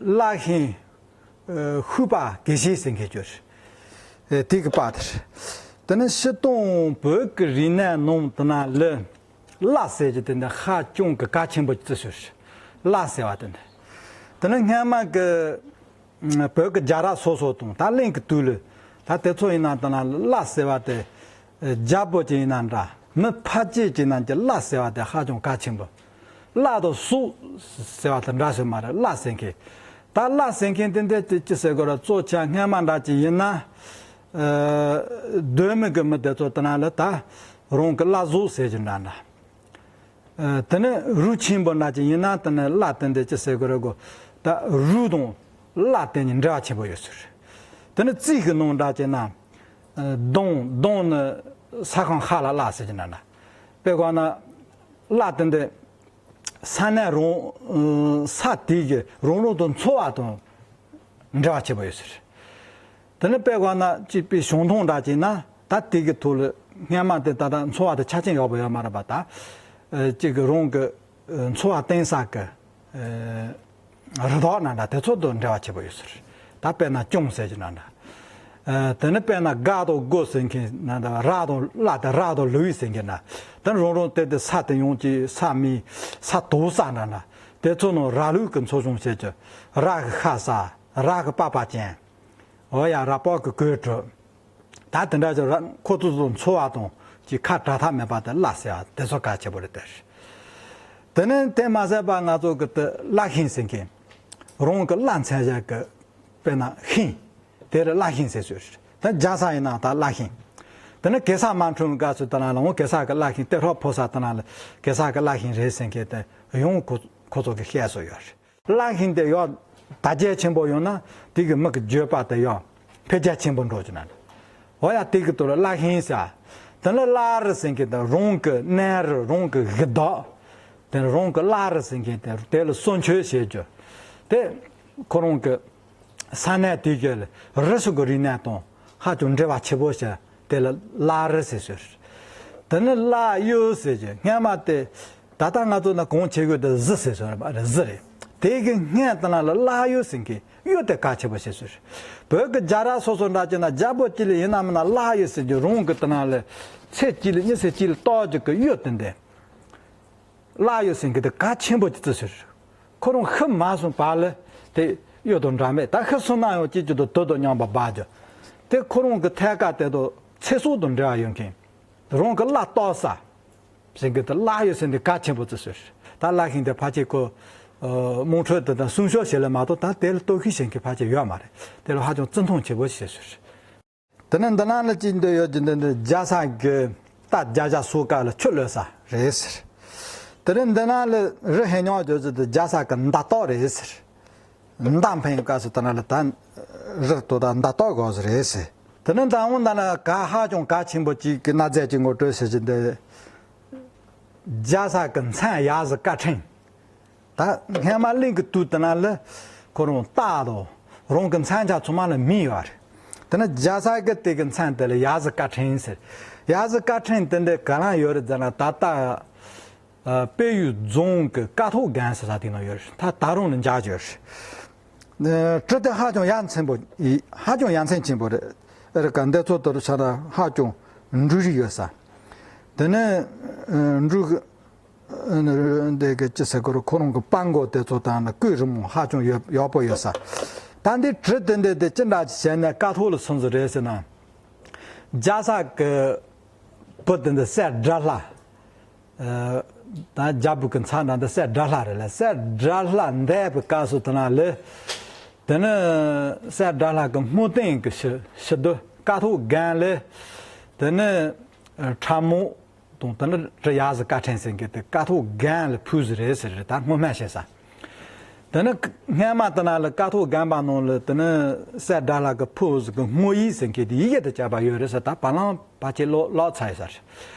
བླ་ཤིང་ཤུག་པ་དགེ་བཤེས་ཟེར་མཁན་གྱུར། དེ་གི་པ་དེར་དེ་ནི་ཕྱི་སྟོང་བོད་ཀྱི་རིག་གནས་ནང་དེ་ན་ལ་བླ་ཟེར་གྱི་དེ་འདི་ཧ་ཅང་གི་གལ་ཆེན་པོ་བརྩི་ཞོར་བླ་ཟེར་བ་དེ་འདི་དེ་ནི་སྔན་མ་གི་བོད་ཀྱི་རྒྱལ་རབས་སོ་སོ་དང་ད་གླིང་གི་དུས་ལ་ད་དེ་ཚོ་ཡིན་ན་ད་ན་བླ་ཟེར་བ་དེ་རྒྱལ་པོ་ཅིག་ཡིན་ན་འདྲ་མི་ཕལ་ཆེར་ཅིག་ན་གྱི་བླ་ཟེར་བ་དེ་ཧ་ཅང་གལ་ཆེན་པོ། བླ་དང་སྲོག་ཟེར་བ་དེ་འདྲ་ཞིག་མ་རེད། བླ་ཟེར་མཁན་ད་བླ་ཟེར་མཁན་དེ་འདྲ་ཅི་ཅི་ཟེར་དགོས་ར་གཙོ་ཆེ་སྔན་མ་འདྲ་ཅིག་ཡིན་ན་གདོད་མའི་གི་མི་དེ་ཚོ་དེ་ན་ལ་ད་རང་གི་བླ་ཟུག་ཟེར་གྱི་འདྲ་འདྲ། དེ་ནས་རུས་ཆེན་པོ་འདྲ་ཅིག་ཡིན་ན་དེ་ནས་བླ་དེ་འདྲ་ཅི་ཟེར་དགོས་རེད་གོ། ད་རུས་དང་བླ་དེ་གཉིས་འབྲེལ་བ་ཆེན་པོ་ཡོད་ཟེར། དེ་ནས་རྩིས་ཀྱི་ནང་འདྲ་ཅིག་ན། གདོང་གདོང་ནི་ས་ཁང་ཧ་ལ་བླ་ཟེར་གྱི་འདྲ་འདྲ། དཔེ་བཀོད་ན་བླ་དེ་འདྲ་ས་གནས་རང་ས་དེ་གི་རང་རང་དང་འཚོ་བ་དང་འབྲེལ་བ་ཆེན་པོ་ཡོད་ཟེར། དེ་ནས་དཔེ་བཀོད་ན་གཅིག་པའི་བྱང་ཐང་འདྲ་ཅིག་ན་ད་དེ་གི་ཐོག་ལ་སྔན་མ་དེ་ད་ལྟ་འཚོ་བ་དེ་ཆ་རྐྱེན་ཡག་པོ་ཡོད་མ་རེད་པ། ད་གཅིག་གི་རང་གི་འཚོ་བ་བརྟེན་ས་གི་རི་དྭགས་ན་འདྲ་དེ་ཚོ་དང་འབྲེལ་བ་ཆེན་པོ་ཡོད་ཟེར། ད་དཔེར་ན་གྱང་ཟེར་གྱི་ན་འདྲ། ཨ། དེ་ནི་དཔེར་ན་སྒ་དང་སྒོ་ཟེར་མཁན་ན། ད་ར་དང་ལ། དེ་ར་དང་ལུའི་ཟེར་མཁན་ན། དེ་རང་རང་དེ་དེ་ས་དེ་ཡོང་གི་ས་མི་ས་དོ་ས་འདྲ་ན། དེ་ཚོ་ནང་ར་ལུའི་གི་ཚོ་ཆུང་བྱེད་ཀྱི། ར་གི་ཤ་ཟ། ར་གི་པགས་པ་གྱོན། འོ་ཡ། ར་པགས་གི་གོས་དྲུད། ད་དེ་འདྲ་ཅིག་ར། ཁོ་ཚོ་ཚོ་འཚོ་བ་དང་ཅིག་ཁ་བྲལ་ཐབས་མེད་པ་དེ་བླ་ཟེར་བ་དེ་ཚོ་གལ་ཆེན་པོ་རེད་དེ། དེ་ནས་དེ་མ་ཟད་པ་ང་ཚོ་གི་དེ་བླ་ཤིང་ཟེར་མཁན། རང་གི་བླ་མཚན་བཞག་གི། དཔེར་ན་ཤིང་། དེ་ལ་བླ་ཤིང་ཟེར་སྲོལ་རེད། ད་རྒྱ་ས་ཡིན་ན་ད་བླ་ཤིང་། དེ་ནས་གེ་སར་མ་འཁྲུངས་སྐབས་སུ་དེ་ན་ལ། འོ་གེ་སར་གི་བླ་ཤིང་དེ་ཧྲོ་ཕོ་ས་དེ་ན་ལ་གེ་སར་གི་བླ་ཤིང་རེད་ཟེར་མཁན་དེ་ཡང་ཁོ་ཁོ་ཚོ་གི་བཤད་སྲོལ་ཡོད་རེད། བླ་ཤིང་དེ་ཡང་དར་རྒྱས་ཆེན་པོ་ཡོང་ན་དེ་གི་མི་གི་བརྗོད་པ་དེ་ཡང་འཕེལ་རྒྱས་ཆེན་པོ་འགྲོ་རྒྱུ་ན། འོ་ཡ། དེ་གི་དོ་ལ་བླ་ཤིང་ཟེར། དེ་ལ་བླ་རི་ཟེར་མཁན་དེ་རང་གི་གནས་རི། རང་གི་གཞི་བདག་དེ་རང་གི་བླ་རི་ཟེར་མཁན་དེ། དེ་ལ་གསོལ་མཆོད་བྱེད་རྒྱུ་དེ། ཁོ་རང་གི་ས་གནས་དེ་གི་རི་སུ་གི་རིག་གནས་དང་ཧ་ཅང་འབྲེལ་བ་ཆེ་པོ་བྱས། དེ་ལ་བླ་རི་ཟེར་སྲོལ་རེད། དེ་ནི་བླ་གཡུ་ཟེར་གྱི། སྔན་མ་དེ་ད་ལྟ་ང་ཚོ་ན་གོང་ཆེ་གོས་དེ་གཟི་ཟེར་སྲོལ་རེད་པ། རེད། གཟི་རེད། དེ་གི་སྔན་དེ་ན་ལ་བླ་གཡུ་ཟེར་མཁན་གཡུ་དེ་གལ་ཆེན་པོ་བྱེད་སྲོལ་རེད། བོད་ཀྱི་རྒྱལ་རབས་སོ་སོ་འདྲ་བྱས་ན་རྒྱལ་པོ་གཅིག་ལ་ཡིན་ན་མིན་ན་བླ་གཡུ་ཟེར་གྱི། རང་གི་དེ་ན་ལ་ཚེ་གཅིག་ལ་མི་ཚེ་གཅིག་ལ་གཏོགས་རྒྱུ་གི་གཡུ་དེ་འདི། བླ་གཡུ་ཟེར་མཁན་དེ་གལ་ཆེན་པོ་ཅིག་བརྩི་སྲོལ་རེད། ཁོ་རང་ཤི་མ་སོང་བར་ལ་དེ་གཡུ་དང་འདྲ་མེད། ད་ཤི་སོང་ན་ཡང་གཅིག་གཅིག་ཏུ་དུག་དང་མཉམ་པ་སྦ་རྒྱུ། དེ་ཁོ་རང་གི་ཐད་ཀ་དེ་དང་ཚེ་སྲོག་དང་འབྲེལ་བ་ཡོད་མཁན། རང་གི་བླ་གཏོགས་ས་ཟེར་མཁན་དེ་བླ་གཡུ་ཟེར་མཁན་དེ་གལ་ཆེན་པོ་བརྩི་སྲོལ་རེད། ད་བླ་ཤིང་དེ་ཕལ་ཆེར་ཁོ། ཨ། དམངས་ཁྲོད་དེ་དང་སྲུང་སྐྱོབ་བྱེད་ལེ་མ་གཏོགས་ད་དེ་ལ་གཏོར་བཤིག་བྱེད་མཁན་ཕལ་ཆེར་ཡོད་མ་རེད། དེ་ལ་ཧ་ཅང་བརྩི་མཐོང་ཆེ་པོ་བྱེད་སྲོལ་རེད། དེ་ནས་འདི་ནང་ལ་ཅིག་འདོད་ཡོད་ཀྱི། འདི་འདི་རྒྱལ་ས་གི་རྟ་བརྒྱ་བརྒྱ་གསོ་སྐབས་ལ་ཆུ་གློད་ས་རེད་ཟེར། དེ་ནས་འདི་ནང་ལ་རི་ཧེ་ཉོག་ཡོད་ཀྱི། འདི་རྒྱལ་ས་གི་མདའ་ཏོག་རེད་ཟེར། མདའ་འཕེན་སྐབས་སུ་དེ་ན་ལ་ད་རི་དོ་ད་མདའ་ཏོག་དགོས་ཟེར་རེད་ཟེར། དེ་ནས་ད་འོང་ད་ན་ག་ཧ་ཅང་གལ་ཆེན་པོ་ཅིག་གི་གནའ་རྫས་ཅིག་ངོ་སྤྲོད་བྱེད་ཀྱི། འདི་རྒྱལ་ས་གི་མཚན་ཡ་ཟི་ཀ་ཕྲེང་། ད་སྔན་མ་གླིང་གི་དུས་དེ་ན་ལ་ཁོ་རང་རྟ་དང་རང་གི་མཚོན་ཆ་ཚང་མ་ལ་མིང་ཡོད་རེད། དེ་ན་རྒྱལ་ས་གི་དེ་གི་མཚན་དེ་ལ་ཡ་ཟི་ཀ་ཕྲེང་ཟེར། ཡ་ཟི་ཀ་ཕྲེང་དེ་འདི་ག་ལ་ཡོད་རེད་ཟེར་ན། ད་ལྟ་ཨ་དཔལ་ཡུལ་རྫོང་གི་ཀཿཐོག་སྒང་ཟེར་ས་དེ་ན་ཡོད་རེད། ད་ད་རུང་ལ་མཇལ་རྒྱུ་ཡོད་རེད། ཨ་གྲི་དེ་ཧ་ཅང་ཡ་མཚན་པོ། ཧ་ཅང་ཡ་མཚན་ཆེན་པོ་རེད། ཨེ་རེད་ག་འདི་ཚོ་དུར་ཆ་ན་ཧ་ཅང་འབྲུ་རིགས་ཡོད་ས། དེ་ནས་ཨ་འབྲུ་འདི་གི་ཅི་ཟེར་དགོས་རེད། ཁོ་རང་གི་པགས་མགོ་དེ་ཚོ་དང་ནི་སྐུད་རི་མོ་ཧ་ཅང་ཡག་ཡག་པོ་ཡོད་ས། ད་འདི་གྲི་དེ་འདི་དེ་ཅི་འདྲ་ཅིག་བྱས་ནས་ཀཿཐོག་ལ་སོང་ཟིག་རེད་ཟེར་ན། རྒྱལ་ས་གི་བུ་དེ་འདི་སྲས་དགྲ་ལྷ། ཨ་ད་རྒྱལ་པོ་གི་མཚན་འདྲ་འདི་སྲས་དགྲ་ལྷ་རེད་ལ། སྲས་དགྲ་ལྷ་འདས་པའི་སྐབས་སུ་དེ་ན་ལས། དེ་ནི་སྲས་དགྲ་ལྷ་གི་བསམ་གཏན་གི་ཕྱི་ཕྱི་དུ་ཀཿཐོག་སྒང་ལས། དེ་ནི་ཁྲ་མོ་དང་། དེ་ནི་གྲི་ཡ་ཟི་ཀ་ཕྲེང་ཟེར་མཁན་དེ་ཀཿཐོག་སྒང་ལ་ཕུལ་ཟིག་རེད་ཟེར་རེད། ད་སྔོན་མ་བཤད་ས། དེ་ནི་སྔན་མ་དེ་ན་ལ་ཀཿཐོག་སྒང་པ་ནང་ལ་དེ་ནི་སྲས་དགྲ་ལྷ་གི་ཕུལ་ཟིག་གི་བསམ་ཡིག་ཟེར་མཁན་དེ་ཡི་གེ་དུ་བཅད་པ་ཡོད་རེད་ཟེར། ད་བར་ལམ་ཕལ་ཆེར་ལོག་ལོག་ཚར་ཡོད་ས་རེད།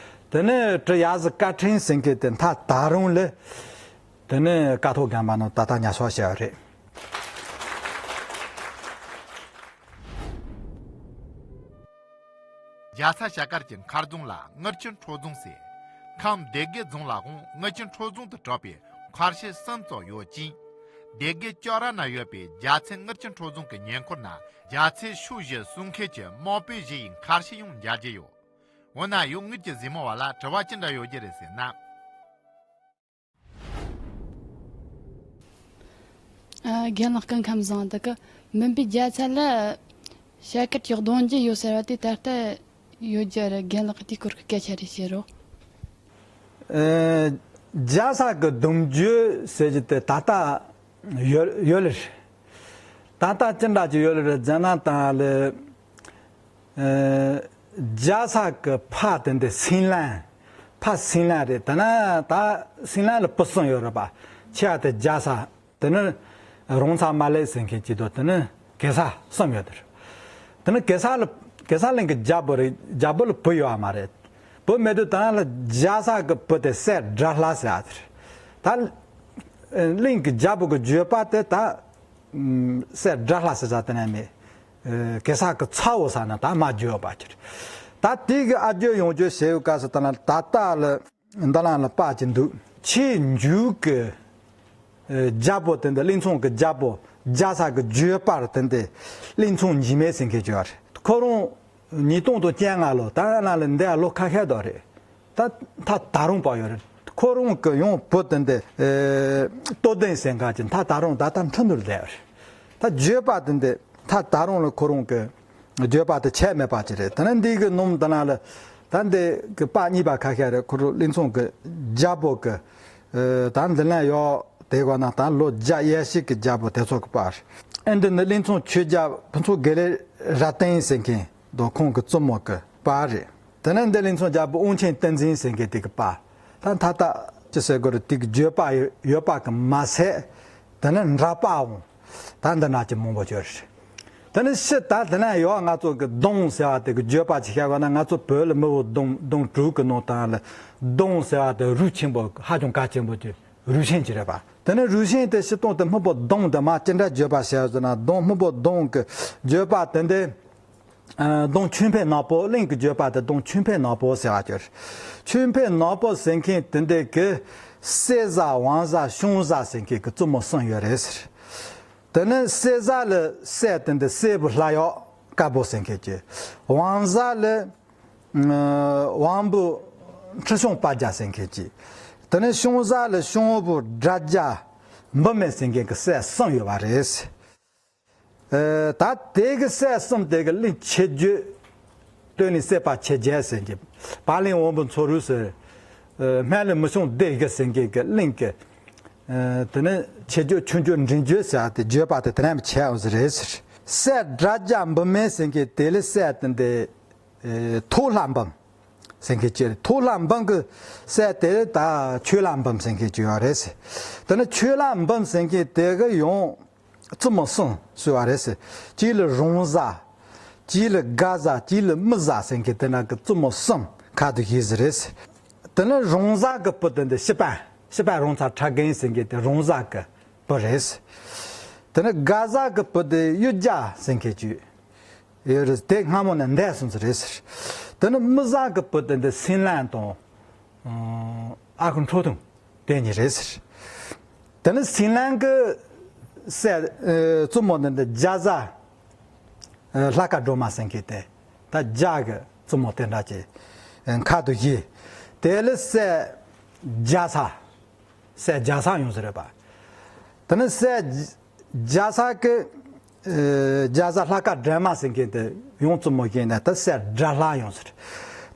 དེ་ནི་གྲི་ཡ་ཟི་ཀ་ཕྲེང་ཟེར་མཁན་དེ་ད་ད་རུང་ལ། དེ་ནས་ཀཿཐོག་སྒང་པ་ནང་ད་ལྟ་ཉར་ཚགས་བྱས་པ་རེད། རྒྱལ་ས་བྱ་དཀར་གྱི་མཁར་རྫོང་ལ་དངུལ་ཆུ་ཁྲོ་རྫོང་ཟེར། ཁམས་སྡེ་དགེ་རྫོང་ལའང་དངུལ་ཆུ་ཁྲོ་རྫོང་དུ་གྲགས་པའི་མཁར་ཤུལ་གསུམ་ཙམ་ཡོད་ཅིང་། སྡེ་དགེ་ལྕགས་ར་ན་ཡོད་པའི་རྒྱལ་མཚན་དངུལ་ཆུ་ཁྲོ་རྫོང་གི་ཉེ་འཁོར་ན་རྒྱལ་མཚན་ཕྱོགས་བཞིར་སྲུང་མཁན་གྱི་དམག་དཔོན་བཞི་ཡི་མཁར་ཤུལ་ཡང་མཇལ་རྒྱུ་ཡོད། འོ་ན་ཡང་དངུལ་གྱི་གཟིགས་མོ་བ་ལ་དྲི་བ་ཅི་འདྲ་ཡོད་རྒྱུ་རེད་ཟེར་ན། ཨ། རྒན་ལགས་སྐུ་ཁམས་བཟང་། འདི་གི་མུན་པའི་རྒྱལ་ཚ་ལ་བྱ་དཀར་གྱི་གདུང་རྒྱུད་ཡོད་ཟེར་བ་དེ་ད་ལྟ་ཡོད་རྒྱུ་རེད། རྒན་ལགས་ཀྱིས་དེའི་སྐོར་གྱི་སྐད་ཆ་རེ་བཤད་རོགས། ཨེ། རྒྱལ་ས་གི་གདུང་རྒྱུད་ཟེར་རྒྱུ་དེ་ད་ལྟ་ཡོད་ཡོད་ལེ་རེད། ད་ལྟ་ཅི་འདྲ་ཅིག་ཡོད་ལེ་རེད་ཟེར་ན། ད་ལེ། ཨེ། རྒྱལ་ས་གི་ཕ་དེ་འདི་སེང་བློན། ཕ་སེང་བློན་རེད། དེ་ན་ད་སེང་བློན་ལ་བུ་གསུམ་ཡོད་རེད་པ། ཆེ་བ་དེ་རྒྱལ་ས། དེ་ནི་རོང་ཚ་མ་ལེ་ཟེར་མཁན་གཅིག་དང་། དེ་ནི་གེ་སར་གསུམ་ཡོད་དེ་རེད། དེ་ནི་གེ་སར་ལ་གེ་སར་གླིང་གི་རྒྱལ་པོ་རེད། རྒྱལ་པོ་ལ་བུ་ཡོད་མ་རེད། བུ་མེད་དུས་ད་ལ་རྒྱལ་ས་གི་བུ་དེ་སྲས་དགྲ་ལྷ་ཟེར་ཡ་དེ་རེད། ད་གླིང་གི་རྒྱལ་པོ་གི་བརྒྱུད་པ་དེ་ད་སྲས་དགྲ་ལྷ་ཟེར་ས་དེ་ནས་མེད། ཨེ། གེ་སར་གི་ཚ་བོ་ས་ན་ད་མ་བརྒྱུད་པ་ཅིག་རེད། ད་དེ་གི་ཨ་བརྒྱུད་ཡང་བརྒྱུད་བྱེད་ཡོད་སྐབས་སུ་ད་ན་ད་ལྟ་ལ་འདི་ལ་ལ་དཔེ་ཅིག་འདུག་ཆེས་མཇུག་གི་ཨེ། རྒྱལ་པོ་དེ་འདི་གླིང་ཚང་གི་རྒྱལ་པོ། རྒྱལ་ས་གི་བརྒྱུད་པར་དེ་འདི་གླིང་ཚང་འཇིགས་མེད་ཟེར་མཁན་ཅིག་ཡོད་རེད། ཁོ་རང་ཉིས་སྟོང་དང་བཅོ་ལྔ་ལོ་ད་ལ་ལ་འདས་ལོ་ཁ་ཤས་དོ་རེད། ད་མཐའ་ད་རུང་པ་ཡོད་རེད། ཁོ་རང་གི་ཡང་བུ་དེ་འདི་ཨེ་རྟོགས་ལྡན་ཟེར་མཁན་གྱི་མཐའ་ད་རུང་ད་ལྟ་འཁྲུངས་འདུག་བསྡད་ཡོད་རེད། ད་བརྗོད་པ་དེ་འདི་མཐའ་ད་རུང་ལ་ཁོ་རང་གི་བརྗོད་པ་དེ་ཆད་མེད་པ་ཅིག་རེད། ད་ནི་འདི་གི་ནང་དུ་ན་ལ་ད་འདི་གི་པ་གཉིས་པ་ཁ་ཤས་རེད། ཁོ་རང་གླིང་ཚང་གི་རྒྱལ་པོ་གི་ཨེ་ད་འདི་ལན་ཡོད་དེ་གོ་ན་ད་ལོ་བརྒྱ་ཡས་ཤིག་གི་རྒྱལ་པོ་དེ་ཚོ་གི་པ་རེད། ཨེ་འདི་ནི་གླིང་ཚང་ཆོས་རྒྱལ་ཕུན་ཚོགས་དགེ་ལེགས་རབ་བརྟན་ཟེར་མཁན་དང་ཁོང་གི་བཙུན་མོ་གི་པ་རེད། དེ་ནས་འདི་གླིང་ཚང་རྒྱལ་པོ་དབང་ཆེན་བསྟན་འཛིན་ཟེར་མཁན་དེ་གི་པ། ད་མཐའ་དག་ཅི་ཟེར་དགོས་རེད། དེ་གི་བརྗོད་པ་ཡོད་པ་གི་མ་ཟད་དེ་ནས་འདྲ་པའང་ད་འདི་ན་ཅི་མང་པོ་ཡོད་རེད། དེ་ནས་ཕྱི་ད་དེ་ན་ཡོད་ང་ཚོ་གི་གདུང་ཟེར་བ་དེ་གི་བརྗོད་པ་ཅི་བཤད་དགོས་ན། ང་ཚོ་བོད་ལ་མི་བོ་གདུང་གདུང་དྲུག་གི་ནང་དང་ལ་གདུང་ཟེར་བ་དེ་རུས་ཆེན་པོ་ཧ་ཅང་གལ་ཆེན་པོ་ཅིག་རུས་ཆེན་ཅིག་རེད་པ། དེ་ནས་རུས་ཆེན་དེ་སྤྱིར་བཏང་དེ་སྨུག་པོ་གདུང་དེ་མ་ཅི་འདྲ་བརྗོད་པ་བཤད་ཟེར་ན། གདུང་སྨུག་པོ་གདུང་གི་བརྗོད་པ་དེ་འདི། ཨ་གདུང་ཆོས་འཕེལ་ནག་པོ། གླིང་གི་བརྗོད་པ་དེ་གདུང་ཆོས་འཕེལ་ནག་པོ་ཟེར་བ་ཅིག་ཆོས་འཕེལ་ནག་པོ་ཟེར་མཁན་དེ་འདི་གི་སྲས་བཟའ་ཝང་བཟའ་ཤོང་བཟའ་ཟེར་མཁན་གི་བཙུན་མོ་གསུམ་ཡོད་རེད་ཟེར། དེ་ནས་སྲས་བཟའ་ལ་སྲས་དེ་འདི་སྲས་བུ་ལྷ་གཡོག་དཀར་པོ་ཟེར་མཁན་གྱི། ཝང་བཟའ་ལ་ཨ་ཝང་བུ་ཁྲི་སྲོང་པ་རྒྱལ་ཟེར་མཁན་གྱི། དེ་ནས་ཤོང་བཟའ་ལ་ཤོང་བུ་སྒྲ་རྒྱ་འབུམ་མེད་ཟེར་མཁན་གྱི་སྲས་གསུམ་ཡོད་པ་རེད། ཨ་ད་དེ་གི་སྲས་གསུམ་དེ་གི་གླིང་ཆེ་བརྗོད་སྟོད་ནས་སྲས་པ་ཆེ་བརྒྱད་ཟེར་གྱི། བར་གླིང་འོམ་བུ་མཚོ་རུ་ཟེར། ཨ་སྨད་ལ་མི་ཤོང་སྡེ་དགུ་ཟེར་མཁན་གྱི་གླིང་གི། ཨ་དེ་ནས་ཆེ་བརྗོད་ཆུང་བརྗོད་འབྲིང་བརྗོད་ཟེར་བ་དེ་བརྗོད་པ་དེ་དེ་ནས་མི་ཆད་འོང་ཟེར་རེད་ཟེར། སྲས་སྒྲ་རྒྱ་འབུམ་མེད་ཟེར་མཁན་དེ་ལས་སྲས་དེ་འདི་ཨེ་ཐོག་ལྷ་འབུམ་ཟེར་མཁན་ཅིག་རེད། ཐོག་ལྷ་འབུམ་གི་སྲས་དེ་ད་ཆོས་ལྷ་འབུམ་ཟེར་མཁན་ཅིག་ཡོད་རེད་ཟེར། དེ་ནས་ཆོས་ལྷ་འབུམ་ཟེར་མཁན་དེ་གི་ཡང་བཙུན་མོ་གསུམ་གསོལ་བ་རེད་ཟེར། གཅིག་ལ་རོང་བཟའ། གཅིག་ལ་དགའ་བཟའ། གཅིག་ལ་མི་བཟའ་ཟེར་མཁན་དེ་ན་གི་བཙུན་མོ་གསུམ་ཁ་དུ་བཞེས་ཟེར་རེད་ཟེར། དེ་ནས་རོང་བཟའ་གི་བུ་དེ་འདི་ཤི་པན། ཤི་པན་རོང་ཚ་ཁྲ་རྒན་ཟེར་མཁན་དེ་རོང་བཟའ་གི་བུ་རེད་ཟེར། དེ་ནས་དགའ་བཟའ་གི་བུ་དེ་གཡུ་རྒྱ་ཟེར་མཁན་ཅིག་ཡོད་རེད། དེ་སྔ་མོ་ནས་འདས་སོང་ཟེར་རེད་ཟེར། དེ་ནས་མི་བཟའ་གི་བུ་དེ་འདི་སེང་བློན་དང་ཨ་ཁུ་ཁྲོ་ཐུང་དེ་གཉིས་རེད་ཟེར། དེ་ནས་སེང་བློན་གི་སྲས་ཨ་བཙུན་མོ་དེ་འདི་རྒྱ་བཟའ་ཨ་ལྷ་དཀར་སྒྲོལ་མ་ཟེར་མཁན་དེ་ད་རྒྱ་གི་བཙུན་མོ་དེ་འདྲ་ཅིག་ཁ་དུ་བཞེས། དེ་ལས་སྲས་རྒྱ་ཚ། སྲས་རྒྱ་ཚ་ཡོང་ཟེར་རེད་པ། དེ་ནས་སྲས་རྒྱ་ཚ་གི་ཨ་རྒྱ་བཟའ་ལྷ་དཀར་སྒྲོལ་མ་ཟེར་མཁན་དེ་ཡང་བཙུན་མོ་བཞེས་ནས་ད་སྲས་དགྲ་ལྷ་ཡོང་ཟེར།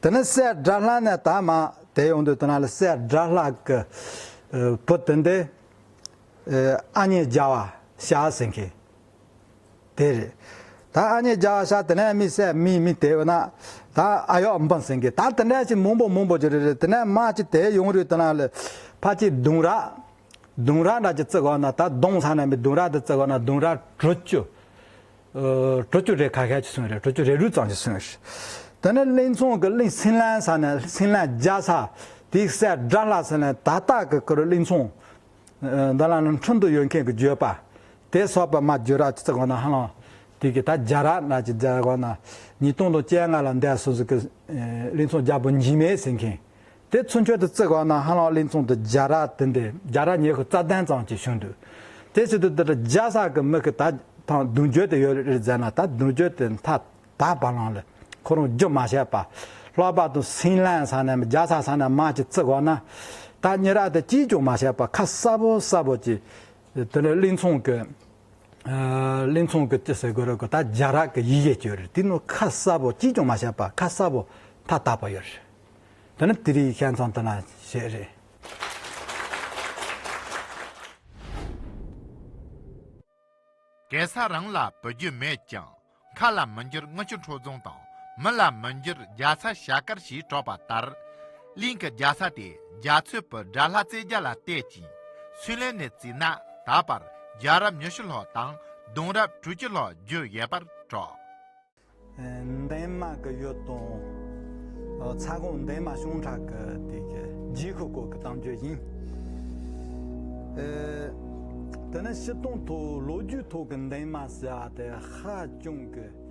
དེ་ནས་སྲས་དགྲ་ལྷ་ནས་ད་མ་དེ་ཡོང་དུས་དེ་ན་ལ་སྲས་དགྲ་ལྷ་གི་ཨ་བུ་དེ་འདི་ཨ་ཨ་མྱེས་རྒྱལ་བ་ཤ་ཟེར་མཁན་དེ་རེད། ད་ཨ་མྱེས་རྒྱལ་བ་ཤ་དེ་ནས་མི་སྲས་མི་མི་དེ་བ་ན་ད་ཨ་གཡོག་འབུམ་ཟེར་མཁན་ད་དེ་འདྲ་ཅིག་མང་པོ་མང་པོ་ཅིག་རེད་རེད། དེ་ནས་མ་ཅིག་དེ་ཡོང་རུས་དེ་ན་ལ་ཕ་ཅིག་གདུང་ར། གདུང་ར་འདྲ་ཅིག་བརྩི་དགོས་ན་ད་གདུང་ས་ནས་མི་གདུང་ར་དེ་བརྩི་དགོས་ན་གདུང་ར་དྲུག་ཅུ། ཨ་དྲུག་ཅུ་རེ་ཁ་ཤས་ཅིག་སོང་རེད། དྲུག་ཅུ་རེ་དྲུག་ཙམ་ཅིག་སོང་རེད། དེ་ནས་གླིང་ཚང་གི་གླིང་སེང་བློན་ས་ནས་སེང་བློན་རྒྱ་ཚ་དེའི་སྲས་དགྲ་ལྷ་ས་ནས་ད་ལྟ་གི་ཁོ་རང་གླིང་ཚང་ཨ་འདི་ལ་ནི་འཁྲུངས་འདུག་ཡོད་མཁན་གྱི་བརྗོད་པ་དེ་སོགས་པ་མ་བརྗོད་ར་ཅིག་བརྩི་དགོས་ན་ཧ་ལམ་དེ་གི་ད་རྒྱ་ར་འདྲ་ཅིག་བརྩི་དགོས་ན་ཉིས་སྟོང་དང་བཅོ་ལྔ་ལ་འདས་སོང་ཟིག་གི་ཨ་གླིང་ཚང་རྒྱལ་པོ་འཇིགས་མེད་ཟེར་མཁན། དེ་ཚུན་ཆད་དུ་བརྩི་དགོས་ན་ཧ་ལམ་གླིང་ཚང་དུ་རྒྱ་ར་དེ་འདྲ་རྒྱ་ར་ཉི་ཤུ་རྩ་བདུན་ཙམ་ཅིག་བྱུང་འདུག་དེ་བྱེད་དུས་འདི་འདྲ་རྒྱ་ས་གི་མི་གི་ད་ཐང་གདུང་རྒྱུད་དེ་ཡོད་རེད་ཟེར་ན་ད་གདུང་རྒྱུད་དེ་མཐའ་དག་པ་ལང་ལ་ཁོ་རང་རྒྱུ་མ་བཤད་པ། ལྷག་པར་དུ་སེང་བློན་ས་ནས་རྒྱ་ས་ས་ནས་མ་ཅིག་བརྩི་དགོས་ན་ད་ཉེ་ར་དེ་ཅིས་ཀྱང་མ་བཤད་པ་ཁ་གསལ་པོ་གསལ་པོ་ཅིག་དེ་ནས་གླིང་ཚང་གི་ཨ་གླིང་ཚང་གི་ཅི་ཟེར་དགོས་རེད་གོ་ད་རྒྱ་ར་གི་ཡི་གེ་ཅིག་ཡོད་རེད། དེ་ནང་ཁ་གསལ་པོ་ཅིས་ཀྱང་མ་བཤད་པ་ཁ་གསལ་པོ་མཐའ་དག་པ་ཡོད་རེད། དེ་ནི་དེ་རིང་ཁྱེད་ཚང་དེ་ན་བཤད་རེད། གེ་སར་རང་ལ་བུ་རྒྱུད་མེད་ཀྱང་། ཁ་ལ་མི་འགྱུར་དངུལ་ཆུ་ཁྲོ་རྫོང་དང་། མི་ལ་མི་འགྱུར་རྒྱ་ཚ་ཞྭ་དཀར་ཞེས་གྲགས་པ་ལྟར། གླིང་གི་རྒྱ་ཚ་དེ་རྒྱ་ཚོའི་བུ་དགྲ་ལྷ་རྩེ་རྒྱལ་ལ་གཏད་ཅིང་། སུའི་ལན་ནས་བརྩིས་ན་ད་བར་རྒྱལ་རབས་ཉི་ཤུ་ལྷག་དང་གདུང་རབས་དྲུག་ཅུ་ལྷག་བརྒྱུད་ཡོད་པར་གྲགས། འདན་མ་གི་ཡུལ་དང་། ཚ་གོང་འདན་མ་ཤོང་ཁྲ་གི་དེ་གི་རྗེས་ཤུལ་སྐོར་གི་གཏམ་རྒྱུད་ཡིན། དེ་ནི་སྤྱིར་བཏང་ཐོག་ལོ་རྒྱུས་ཐོག་གི་འདན་མ་ཟེར་བ་དེ་ཧ་ཅང་གི་